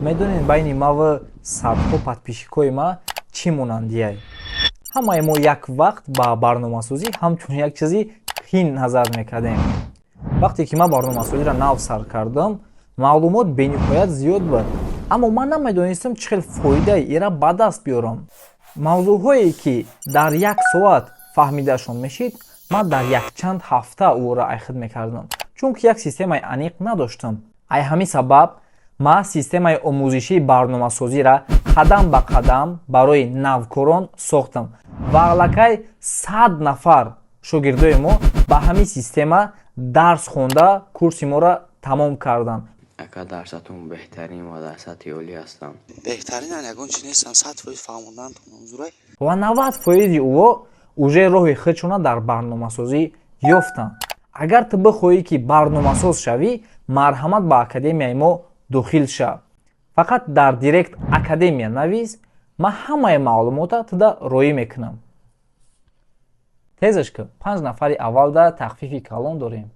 Медонед, байни маву садҳо подписчикои ма чӣ монандияй? Ҳамаи мо як вақт ба барномасозӣ ҳамчун як чизи қин назар мекардем. Вақте ки ман барномасозиро нав сар кардам, маълумот бениҳоят зиёд буд, аммо ман намедонистам, чӣ хел фоидаи ира ба даст биёрам. Мавзӯъҳое, ки дар як соат фаҳмидаашон мешид, ман дар якчанд ҳафта ӯро айхид мекардам, чунки як системаи аниқ надоштам. Ай ҳамин сабаб ман системаи омӯзишии барномасозиро қадам ба қадам барои навкорон сохтам ва аллакай 100 нафар шогирдои мо ба ҳамин система дарс хонда, курси моро тамом карданд. Ака, дарсатон беҳтарин ва дар сатҳи олӣ ҳастанд. Беҳтаринан, ягон чи нестам, 100% фаҳмондантон манзурай. Ва 90 фоизи ӯо уже роҳи худшона дар барномасозӣ ёфтанд. Агар ту бихоҳӣ, ки барномасоз шавӣ, марҳамат, ба академияи мо дохил шав. Фақат дар директ «академия» навис, ман ҳамаи маълумота туда роӣ мекунам. Тезаш ки, панҷ нафари аввалда тахфифи калон дорем.